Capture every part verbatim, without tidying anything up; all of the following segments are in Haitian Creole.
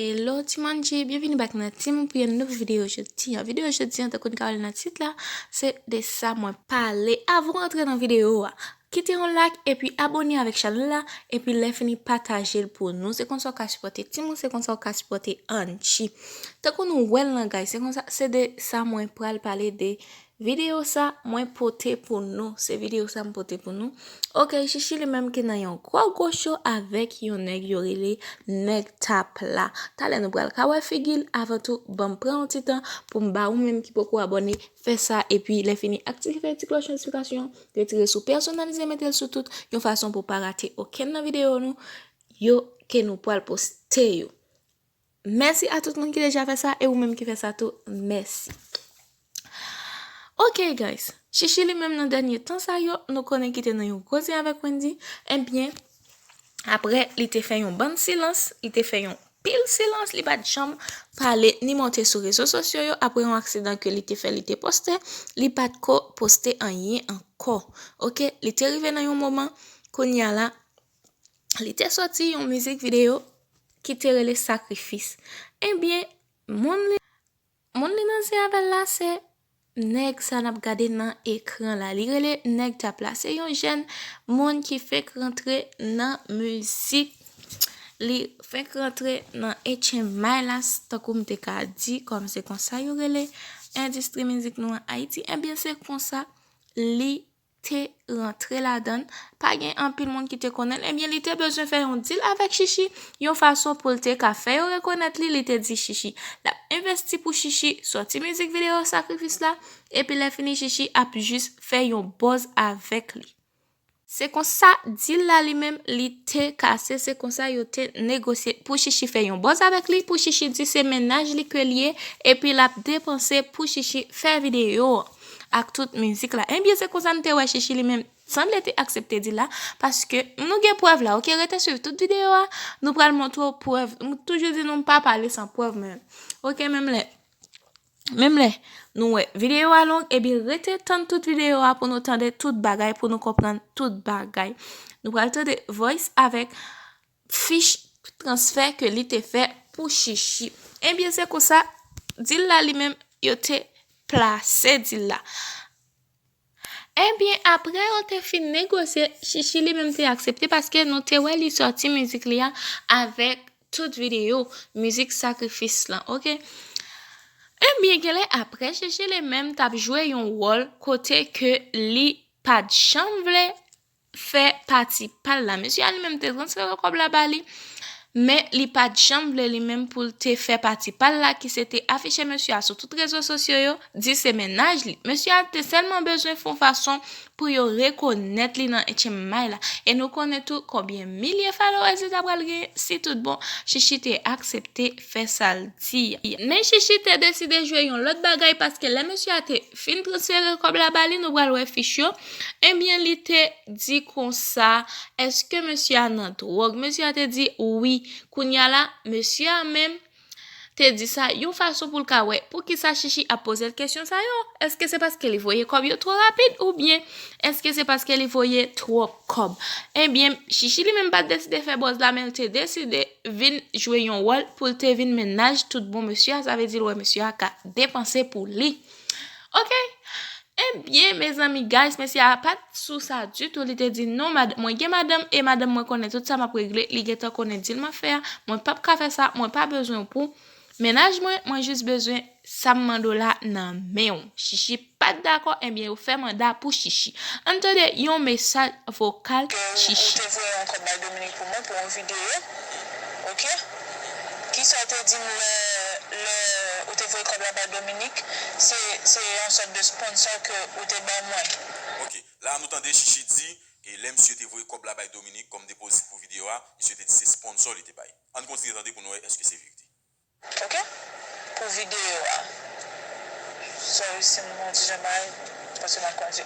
Hello Team Angie, byenvini back nan Team pou yon nouvo videyo jodi an. Videyo jodi an, tankou n ka wè l nan tit la, se de sa mwen pale. Avan w antre nan videyo a, kite yon like epi abòne avèk chanèl la, epi lè fini pataje l pou nou. Se konsa w ka sipòte Team ou, se konsa w ka sipòte Angie. Tankou nou wè l nan guys, se konsa, se de sa mwen pral pale de videyo sa mwen pote pou nou. Se videyo sa m pote pou nou. Ok, Chichi li menm ki nan yon gwo gwo cho avèk yon nèg yo rele nèg tap la. Talè nou pral ka wè figi l. Avan tou, ban m pran yon ti tan pou m ba ou menm ki poko abòne, fè sa, epi lè fini aktive ti klòch notifikasyon, retire sou pèsonalize, mete l sou tout, yon fason pou w pa rate okenn nan videyo nou yo ke nou pral poste yo. Mèsi a tout moun ki deja fè sa, e ou menm ki fè sa tou, mèsi. Ok guys, Chichi li menm nan dènye tan sa yo, nou konnen ki te nan yon koze avèk Wendy, ebyen, apre li te fè yon bann silans, li te fè yon pil silans, li pa t janm pale ni monte sou rezo sosyo yo, apre yon aksidan ke li te fè, li te poste, li pa t ko poste anyen ankò. Ok, li te rive nan yon moman, kounye a la, li te sòti yon mizik videyo ki te rele Sakrifis. Ebyen, moun li, moun li nan zen avè l la, se nèg sa n ap gade nan ekran la. Li rele nèg tap la. Se yon jèn moun ki fenk rantre nan mizik. Li fenk rantre nan H M I la, tankou m te ka di, kòm se konsa yo rele endistri mizik nou an Ayiti. Ebyen, se konsa li te rantre ladan l. Pa gen anpil moun ki te konnen l. Ebyen, li te bezwen fè yon deal avèk Chichi, yon fason pou l te ka fè yo rekonèt li. Li te di Chichi l ap envesti pou Chichi sòti mizik videyo Sakrifis la, epi lè fini Chichi ap jis fè yon buzz avèk li. Se konsa deal la li menm li te kase, se konsa yo te negosye pou Chichi fè yon buzz avèk li, pou Chichi di se mennaj li ke l ye, epi l ap depanse pou Chichi fè videyo ak tout mizik la. Ebyen, se konsa n te wè Chichi li menm sanble te aksepte deal la, paske nou gen prèv la, ok, rete swiv tout videyo a, nou pral montre w prèv, m toujou di nou m pa pale san prèv, men, ok, menm lè, menm lè nou wè videyo a long, ebyen, rete tann tout videyo a pou nou tande tout bagay, pou nou konprann tout bagay. Nou pral tande voice avèk fich transfè ke li te fè pou Chichi. Ebyen, se konsa, deal la li menm, yo te plase deal la. Ebyen, apre yo te fin negosye, Chichi li menm te aksepte paske nou te wè li sòti mizik li a avèk tout videyo, mizik Sakrifis lan, ok? Ebyen, genlè apre, Chichi li menm t ap jwe yon wòl kote ke li pa t janm vle fè pati pa l la. Mesye a li menm te transfere kòb la ba li, men li pa t janm vle li menm pou l te fè pati pa l la, ki se te afiche mesye a sou tout rezo sosyo yo, di se mennaj li. Mesye a te sèlman bezwen fè yon fason pou yo rekonèt li nan H M I la. E nou konnen tou konbyen milye followers li ta pral genyen si tout bon Chichi te aksepte fè sa l di a. Men Chichi te deside jwe yon lòt bagay, paske lè mesye a te fin transfere kòb la ba li, nou pral wè fich yo. Ebyen, li te di konsa, èske mesye a nan dwòg? Mesye a te di wi. Kounye a la, mesye a menm te di sa yon fason pou l ka wè poukisa Chichi ap poze l kesyon sa yo. Èske se paske li voye kòb yo twò rapid, oubyen èske se paske li voye twòp kòb? Ebyen, Chichi li menm pa t deside fè buzz la, men l te deside vin jwe yon wòl pou l te vin mennaj tout bon mesye a. Sa vle di l wè mesye a ka depanse pou li. Ok? Ebyen, mezanmi, guys, mesye a pa t sou sa ditou. Li te di, "Non, mad-, mwen gen madanm, e madanm mwen konnen tout sa m ap regle. Li gentan konnen deal m ap fè a. Mwen p ap ka fè sa, mwen pa bezwen w pou mennaj mwen, mwen jis bezwen sa m mande w la nan men w." Chichi pa t dakò, ebyen, yo fè manda pou Chichi. Ann tande yon mesaj vokal Chichi. Ou te voye yon kòb bay Dominique pou mwen pou yon videyo, ok? Kisa w te di m lè, lè ou te voye kòb la bay Dominique? Se, se yon sòt de sponsor ke ou te ban mwen. Ok, la nou tande Chichi di, e lè misye te voye kòb la bay Dominique kòm depozit pou videyo a, misye te di se sponsor li te bay. Ann kontinye tande pou nou wè èske se verite. Ok? Pou videyo a. Sorry si m yon ti jan bay, paske m ap kondui.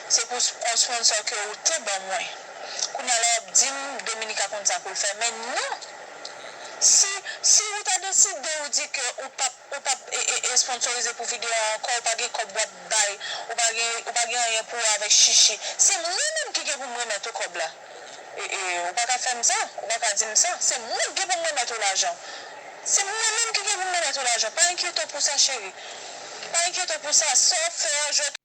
Se pou sp-, yon sponsor ke ou te ban mwen. Kounye a la w ap di m Dominique a konn sa pou l fè. Men non! Si, si ou ta deside ou di ke ou p ap, ou p ap, e, e, e sponsorize pou videyo a ankò, ou pa gen kòb w ap bay, ou pa gen, ou pa gen anyen pou wè avèk Chichi, se mwen menm ki gen pou m remèt ou kòb la. E, e, ou pa ka fè m sa, ou pa ka di m sa. Se mwen ki gen pou m remèt ou la. lajan. Se mwen menm ki gen pou m remèt ou lajan. Pa enkyete w pou sa, cheri. Pa enkyete w pou sa. Sa w ap fè a, jwèt.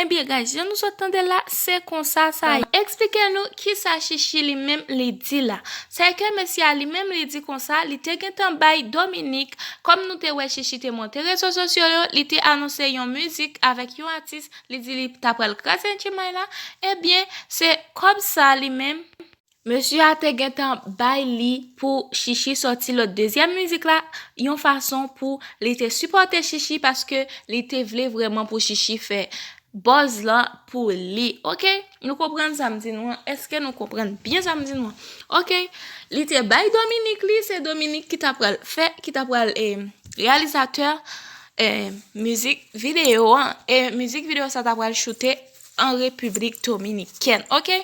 Ebyen, guys, jan nou sot tande la, se konsa sa ye. Eksplike nou kisa Chichi li menm li di la. Se ke mesye a li menm li di konsa, li te gentan bay Dominique, kòm nou te wè Chichi te monte rezo sosyo yo, li te anonse yon mizik avèk yon atis, li di li ta pral kraze G M I la. Ebyen, se kòb sa li menm mesye a te gentan bay li pou Chichi sòti lòt dezyèm mizik la, yon fason pou li te sipòte Chichi, paske li te vle vrèman pou Chichi fè buzz lan pou li. Oke? Nou konprann sa m di nou an? Èske nou konprann byen sa m di nou an? Oke? Li te bay Dominique li, se Dominique ki ta pral fè, ki ta pral, eh, reyalizatè, eh, mizik videyo an. E mizik videyo sa ta pral choute an Repiblik Dominikèn. Oke?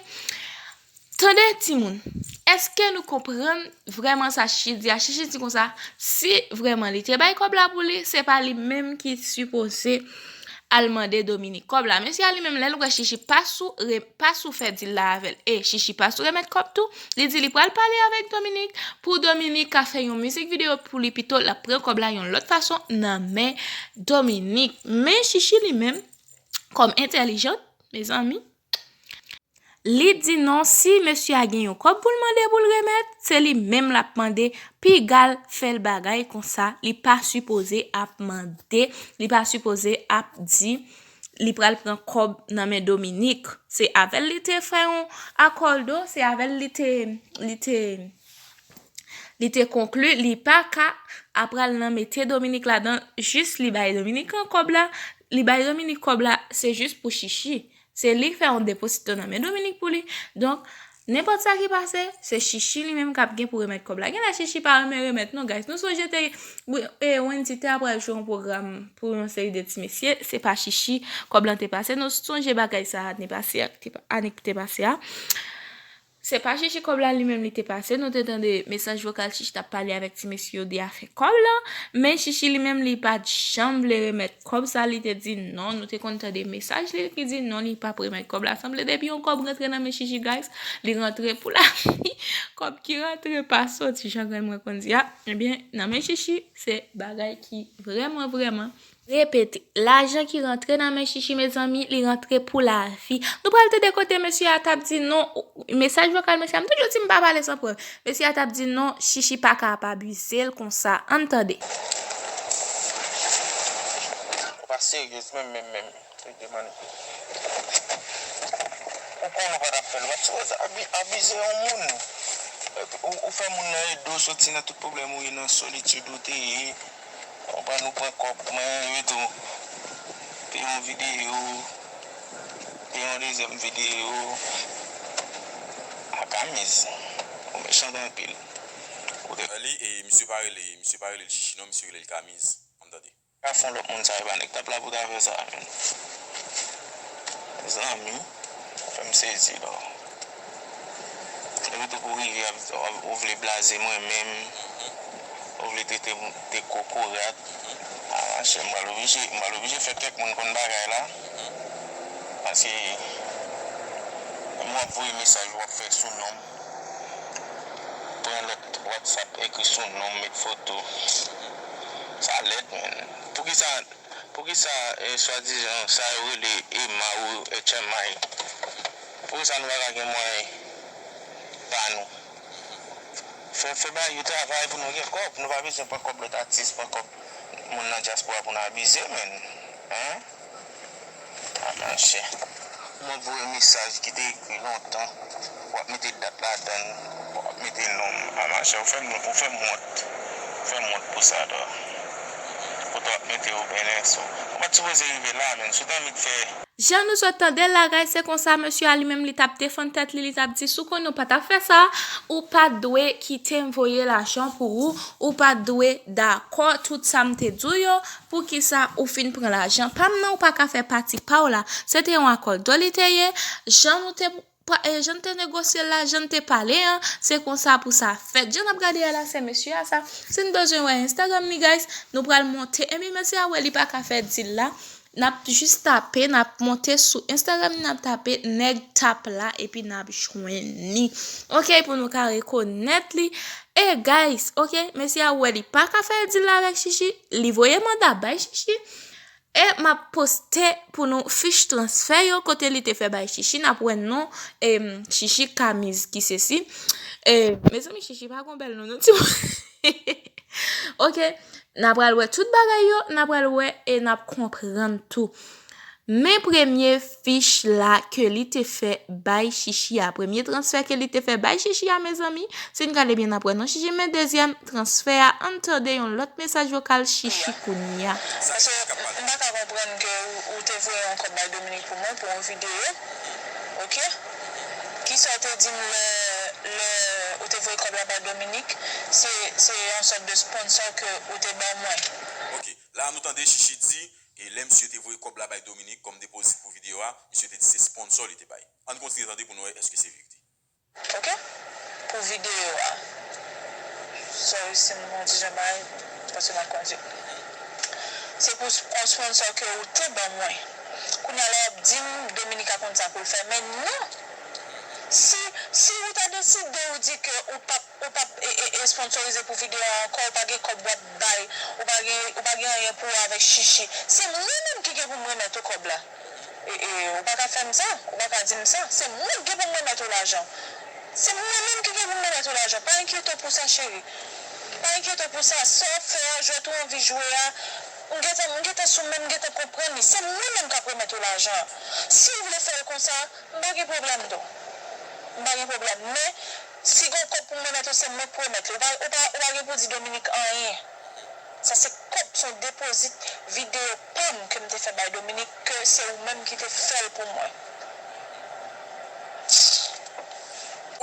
Tande, timoun, èske nou konprann vrèman sa Chichi di a? Chichi di konsa, si vrèman li te bay kòb la pou li, se pa li menm ki sipoze al mande Dominique kòb la. Mesye a li menm, lè l wè Chichi pa sou re-, pa sou fè dil la avè l, e Chichi pa sou remèt kòb tou, li di li pral pale avèk Dominique pou Dominique ka fè yon mizik videyo pou li pito, l ap pran kòb la yon lòt fason nan men Dominique. Men Chichi li menm, kòm entèlijant, mezanmi, li di non, si mesye a gen yon kòb pou l mande pou l remèt, se li menm l ap mande piga l fè l bagay konsa. Li pa sipoze ap mande, li pa sipoze ap di li pral pran kòb nan men Dominique. Se avè l li te fè yon akòdo, se avè l li te, li te, li te konkli, li pa ka ap pral nan mete Dominique ladan, jis li bay Dominique an kòb la, li bay Dominique kòb la, se jis pou Chichi. Se li k fè yon depozito nan men Dominique pou li. Donk, nenpòt sa ki pase, se Chichi li menm k ap gen pou remèt kòb la. Genlè Chichi pa renmen remèt non, guys. Nou sonje te, wi, e, Wendy te apral jwe yon pwogram pou yon seri de ti mesye, se pa Chichi kòb lan te pase. Nou sonje bagay sa ane pase a, te pa-, ane ki te pase a. Se pa Chichi kòb la li menm li te pase. Nou te tande mesaj vokal Chichi t ap pale avèk ti mesye yo de afè kòb lan. Men Chichi li menm li pa t janm vle remèt kòb sa, li te di non. Nou te konn tande mesaj li ki di non, li p ap remèt kòb la. Sanble depi yon kòb rantre nan men Chichi, guys, li rantre pou lavi. Kòb ki rantre pa soti, jan grann mwen konn di a. Ebyen, nan men Chichi, se bagay ki vrèman, vrèman repete, lajan ki rantre nan men Chichi, mezanmi, li rantre pou lavi. Nou pral tande kote mesye a t ap di non, mesaj vokal mesye a, m toujou di m pa pale san prèv. Mesye a t ap di non, Chichi pa ka ap abize l konsa. Ann tande. Ou pa serye menm, menm, menm. Trete manipile. Ou konnen ou pa t ap fè l, ou pa t sipoze abi-, abize yon moun. Ou, ou fè moun nan ede w soti nan tout pwoblèm ou ye, nan solitid ou te ye. Ou pa nou pran kòb, mwen ret ou. Te yon videyo, te yon dezyèm videyo. A Kamiz, ou mechan anpil. Ou te li, e misye pa rele, misye pa rele l Chichi non, misye rele l Kamiz. Ann tande. Ka fon lòt moun sa yo pa nèg t ap la pou ta fè sa, menn. Zanmi, fè m sezi, non. Epi tou pou rive, ap, ap, ou vle blaze mwen menm, ou vle trete m de kokorat. A, machè, m pral oblije, m pral oblije fè kèk moun konn bagay la. Paske, menm w ap voye mesaj, w ap fè sou non m. Pran lòt WhatsApp, ekri sou non m, met foto. Sa lèd, menn. Poukisa, poukisa, eh, swadizan sa yo rele Emma ou H M I? Poukisa nou pa ka gen mwayen pa nou? Fè, fè ba yo travay pou nou gen kòb. Nou pa bezwen pran kòb lòt atis, pran kòb moun nan dyaspora pou n abize, menn. Hein? A, monchè. M ap voye mesaj ki te ekri lontan. W ap mete dat ladan l. W ap mete non m. A, monchè, ou fè m, ou fè m wont. Ou fè m wont pou sa, dò. Kote w ap mete Ruben Enso. Ou pa t sipoze rive la, menn. Si w te anvi fè Jan nou sot tande l la, guys, se konsa mesye a li menm li t ap defann tèt li, li t ap di, si w konnen w pa t ap fè sa, ou pa t dwe kite m voye lajan pou ou, ou pa t dwe dakò tout sa m te di w yo, poukisa ou fin pran lajan pa m nan, ou pa ka fè pati pa w la. Se te yon akòdo li te ye, jan nou te pa-, eh, jan n te negosye l la, jan n te pale an, se konsa pou sa fèt. Jan n ap gade a la, se mesye a sa. Si n bezwen wè Instagram li, guys, nou pral monte. Ebyen, mesye a wè li pa ka fè dil la. n ap jis tape, n ap monte sou Instagram li, n ap tape Nèg Tap La, epi n ap jwenn li. Ok, pou nou ka rekonèt li. E guys, ok, mesye a, ou wè li pa ka fè dil la avèk Chichi, li voye manda bay Chichi. E m ap poste pou nou fich transfè yo, kote li te fè bay Chichi, n ap wè non, em, Chichi Kamiz ki sesi. E, mezanmi, Chichi pa gon bèl non, non, timoun. Ok, n ap pral wè tout bagay yo, n ap pral wè e n ap konprann tou. Men premye fich la ke li te fè bay Chichi a. Premye transfè ke li te fè bay Chichi a, mezanmi. Si n gade byen, n ap wè non Chichi, men dezyèm transfè a, ann tande yon lòt mesaj vokal Chichi kounye a. Paske m pa ka konprann ke ou, ou te voye yon kòb bay Dominique pou mwen, pou yon videyo. Ok? Kisa w te di m lè, lè ou te voye kòb la bay Dominique? Se, se yon sòt de sponsor ke ou te ban mwen. Ok, la nou tande Chichi di, e lè misye te voye kòb la bay Dominique kòm depozit pou videyo a, misye te di se sponsor li te bay. Ann kontinye tande pou nou wè èske se verite. Ok? Pou videyo a. Sorry si m pran ti jan bagay, paske m ap kondui. Se pou sp-, yon sponsor ke ou te ban mwen. Kounye a la w ap di m Dominique a konn sa pou l fè, men non! Si, si ou ta deside ou di ke ou p ap, ou p ap, e, e, e sponsorize pou videyo a ankò, ou pa gen kòb w ap bay, ou pa gen, ou pa gen anyen pou wè avèk Chichi, se mwen menm ki gen pou m remèt ou kòb la. E, e, ou pa ka fè m sa, ou pa ka di m sa. Se mwen ki gen pou m remèt ou lajan. Se mwen menm ki gen pou m remèt ou lajan. Pa enkyete w pou sa, cheri. Pa enkyete w pou sa. Sa w ap fè a, jwèt ou anvi jwe a, m gentan, m gentan sou men, m gentan konprann li. Se mwen menm k ap remèt ou lajan an. Si w vle fè l konsa, m pa gen pwoblèm non. M pa gen pwoblèm. Men, si gen yon kòb pou m remèt ou, se mwen k pou remèt li. Ou pa, ou pa, ou pa gen pou di Dominique anyen. Sa se kòb, se yon depozit videyo pa m ke m te fè bay Dominique, ke se ou menm ki te fè l pou mwen.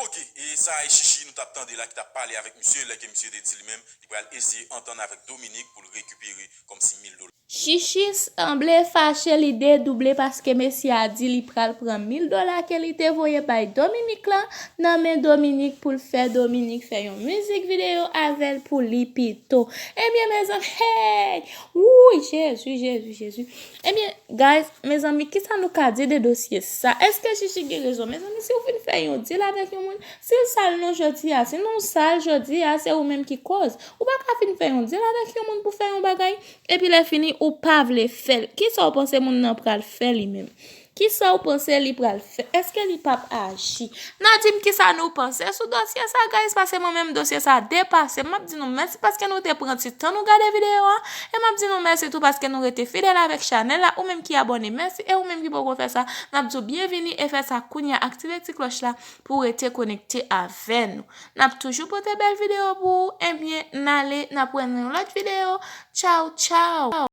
Ok, e sa a e Chichi nou t ap tande la ki t ap pale avèk misye, lè ke misye te di li menm, li pral eseye antann avèk Dominique pou l rekipere kòmsi mil dola. Chichi sanble fache, li dedouble paske mesye a di li pral pran mil dola ke li te voye bay Dominique lan nan men Dominique pou l fè Dominique fè yon mizik videyo avè l pou li pito. Ebyen, mezanmi, hey! Wouy, Jezi, Jezi, Jezi. Ebyen, guys, mezanmi, kisa nou ka di de dosye sa? Èske Chichi gen rezon? Mezanmi, si w fin fè yon dil avèk yon moun, si l sal non jodi a, si non sal jodi a, se ou menm ki koz. Ou pa ka fin fè yon dil avèk yon moun pou fè yon bagay, epi lè fini, ou pa vle fè l. Kisa w panse moun nan pral fè li menm? Kisa w panse li pral fè? Èske li p ap aji? N a di m kisa nou panse sou dosye sa, guys, paske mwen menm dosye sa depase m. M ap di nou mèsi paske nou te pran ti tan nou gade videyo a, e m ap di nou mèsi tou paske nou rete fidèl avèk chanèl la. Ou menm ki abòne, mèsi, e ou menm ki poko fè sa, n ap di w byenvini e fè sa kounye a, aktive ti klòch la pou w rete konekte avè nou. N ap toujou pote bèl videyo pou ou. Ebyen, n ale, n ap wè nan yon lòt videyo. Tchaw, tchaw!